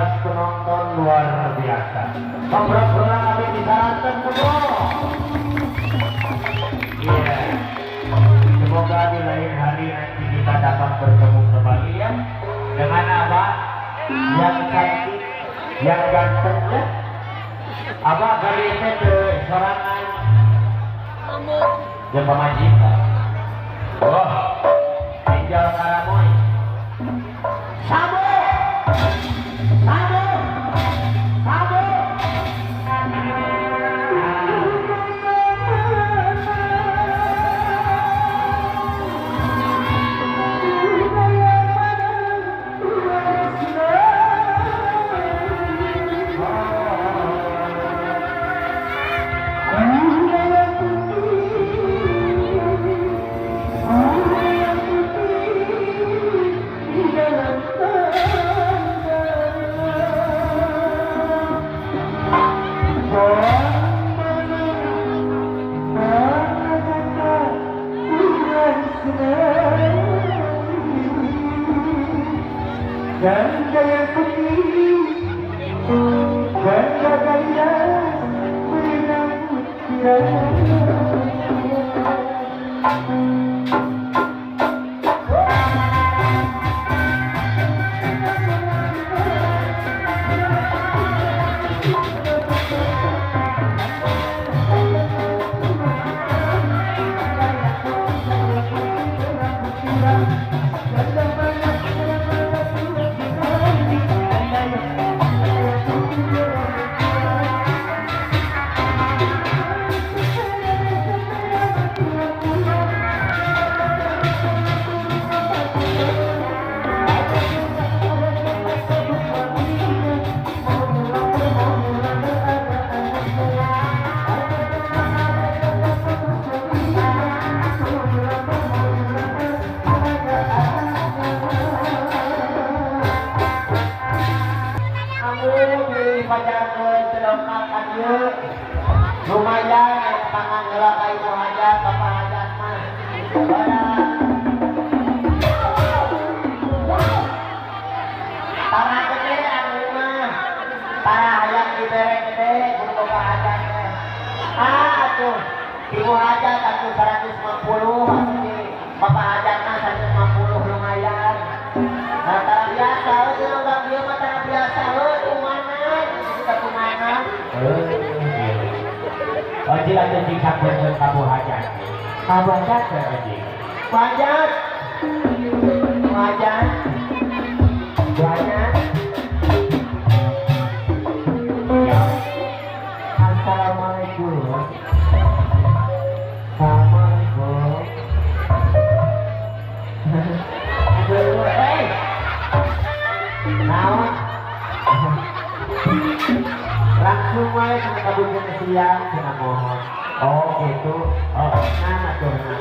Antusias penonton luar biasa. Ngobrol-ngobrol kami disarankan semua. Iya. Semoga di lain hari nanti kita dapat bertemu kembali ya. Dengan apa? Yang cantik, yang ganteng ya. Apa garisnya ke sorangan? Yang pemajikan. Oh, Angel Karamoy. Sabo! Sabo! Sabo! Ganda yang putih, ganda gaya menyambut Kamu dipajarkeun teu dongkap ka dieu. Lumayan aya pangan heula ka ibu hajat, bapak hajat mah. Pada tanah gede anu mah. Tanah hayang dibere gede kudu bapak hajat teh. Ah atuh ibu hajat atuh 150 atuh di bapak hajat mah 150 lumayan. Nah, tanah biasa we urang dieu mah tanah biasa we tumanan, kita tumanan. Oji atuh cing sampurkeun ka Bu Hajat. Ka Bu Hajat teh Oji. Bu Hajat. Bu Hajat. Bu Hajat. Ya. Assalamualaikum. Assalamualaikum. Aduh, eh. Naon? Langsung wae cenah kabulkeun siang cenah mohon. Oh gitu. Oh, nah atuh nah.